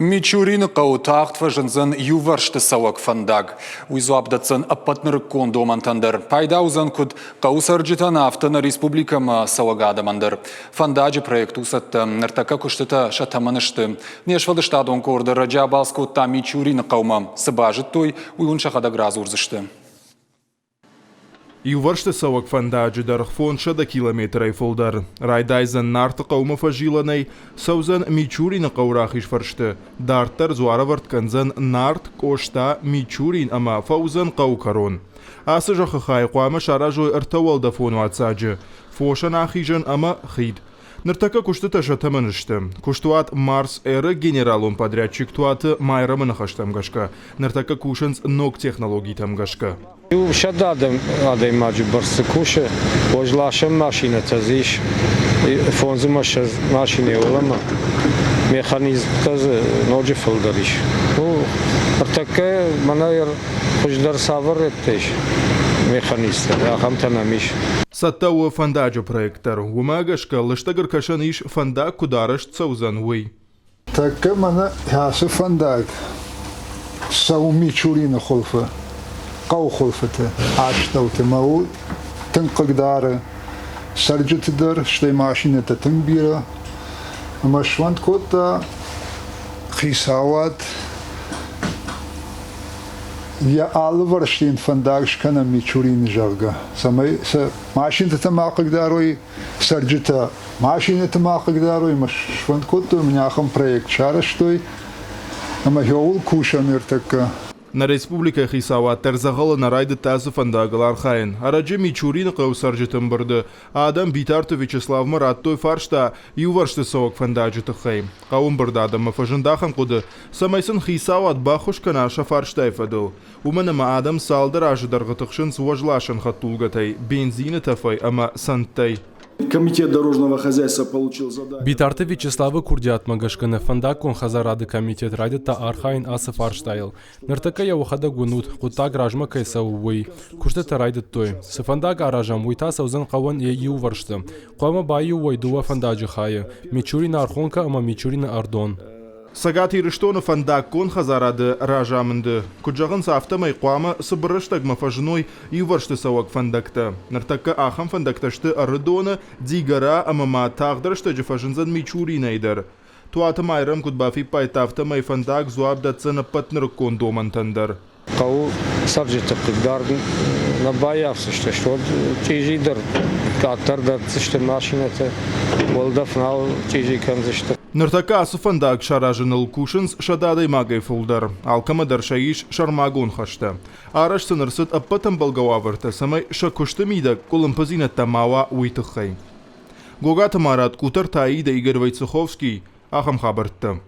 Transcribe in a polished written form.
Мичурины хъӕуы тагъд фӕзындзӕн иувӕрсты цӕуӕг фӕндаг. Уый дзуапп дӕтдзӕн ӕппӕт нырыккон домӕнтӕн дӕр. Пайда уыдзӕн куыд хъӕуы цӕрджытӕн, афтӕ нӕ республикӕмӕ цӕуӕг адӕмӕн дӕр. Фӕндаджы проект у цӕттӕ. Ныртӕккӕ куыстытӕ сӕ тӕмӕны сты. Не сфӕлдыстадон къорды ӕрӕджы абалц кодта Мичурины хъӕумӕ. Цы базыдтой, уый уын сӕхӕдӕг радзурдзысты. Иувӕрсты цӕуӕг фӕндаджы дӕргъ 500 километрӕй фылдӕр. Райдайдзӕн Нарты хъӕумӕ фӕзилӕнӕй, цӕудзӕн Мичурины хъӕуы рахиз фӕрсты, дарддӕр дзуарӕвӕрд кӕндзӕн Нарт, Къоста, Мичурин ӕмӕ фӕуыдзӕн хъӕуы кӕрон. Ацы зӕххы хайы хъуамӕ саразой ӕртӕ уӕлдӕфон уаццаджы, фосӕн ахизӕн ӕмӕ хид. Ныртӕккӕ куыстытӕ сӕ тӕмӕны сты. Куыстуат Марс-Р-ы генералон подрядчик Туаты Майрӕмы ныхӕстӕм гӕсгӕ, ныртӕккӕ кусынц ног технологитӕм гӕсгӕ. Иу сӕдӕ адӕймаджы бӕрц цы кусы, уӕзласӕн машинӕтӕ дзы ис фондз ӕмӕ ссӕдз машинӕйы уӕлӕмӕ. Механизмтӕ дзы ноджы фылдӕр ис. Ну, ныртӕккӕ мӕнӕ хуыздӕр цавӕр рӕттӕ ис механизмтӕ, ахӕмтӕ нӕм ис. Цӕттӕ у фӕндаджы проект дӕр. Уымӕ гӕсгӕ лыстӕг ӕркӕсӕн ис, фӕндаг куыд арӕзт цӕудзӕн, уый. Тӕккӕ мӕнӕ ацы фӕндаг цӕуы Мичурины хуылфы, хъӕуы хуылфыты астӕуты мӕ у тынг хъыгдары цӕрджыты дӕр, стӕй машинӕтӕ тынг бирӕ. Ӕмӕ сфӕнд кодта хицауад йӕ алывӕрсты йын фӕндаг скӕнӕм Мичурины, зӕгъгӕ, цӕмӕй сӕ машинӕтӕ ма хъыгдарой, цӕрджытӕ машинӕты ма хъыгдарой ӕмӕ сфӕнд кодтой, мын ахӕм проект сарӕзтой ӕмӕ ууыл кусӕм ныртӕккӕ. Нӕ республикӕйы хицауад дӕр дзӕгъӕлы нӕ райдыдта ацы фӕндагыл архайын. Ӕрӕджы Мичурины хъӕуы цӕрджыты ӕмбырды адӕм Битарты Вячеславмӕ радтой фарста иувӕрсты цӕуӕг фӕндаджы тыххӕй. Хъӕуы ӕмбырды адӕммӕ фӕзынд ахӕм хъуыды, цӕмӕй сын хицауад баххуыс кӕна сӕ фарстайы фӕдыл. Уымӕн ӕмӕ адӕм цалдӕр азы дӕргъы тыхсынц уӕзласӕн хӕдтулгӕтӕй, бензины тӕфӕй ӕмӕ цӕндтӕй. Комитет дорожного хозяйства получил задание. Битарты Вячеславы курдиатмӕ гӕсгӕ нӕ фӕндаггон хӕдзарады комитет райдыдта архайын ацы фарстайыл. Ныртӕккӕ йӕ уӕхӕдӕг уынут, хъуыддаг размӕ кӕй цӕуы, уый. Куыстытӕ райдыдтой. Цы фӕндаг аразӕм, уый та цӕудзӕн хъӕуӕн йӕ иувӕрсты. Хъуамӕ баиу уой дыууӕ фӕндаджы хайы – Мичурины Архонкӕ ӕмӕ Мичурины Ӕрдон. Цӕгат Ирыстоны фӕндаггон хӕдзарады разамынды куыд зӕгъынц, афтӕмӕй хъуамӕ цыбыр рӕстӕгмӕ фӕзыной иувӕрсты цӕуӕг фӕндӕгтӕ. Ныртӕккӕ ахӕм фӕндӕгтӕ сты Ӕрыдоны, Дигора ӕмӕ ма тагъд рӕстӕджы фӕзындзӕн Мичуринӕй дӕр. Туаты Майрӕм куыд бафиппайдта, афтӕмӕй фӕндаг дзуапп дӕтдзӕн ӕппӕт нырыккон домӕнтӕн дӕр. Хъӕуы цӕрджыты хъыгдард нӕ баййафдзысты, уӕд чъизи дӕр къаддӕр дӕтдзысты машинӕтӕ, уӕлдӕф нал чъизи кӕндзысты. Ныртӕккӕ ацы фӕндаг саразыныл кусынц 100 адӕймагӕй фылдӕр. Алкӕмӕ дӕр сӕ ис сӕрмагонд хӕстӕ. Арӕзт сын ӕрцыд ӕппӕт ӕмбӕлгӕ уавӕртӕ, цӕмӕй сӕ куысты мидӕг къуылымпыдзинӕдтӕ ма уа, уый тыххӕй. Гогаты Марат, Къутӕрты Аидӕ, Игорь Войцеховский. Ахӕм хабӕрттӕ.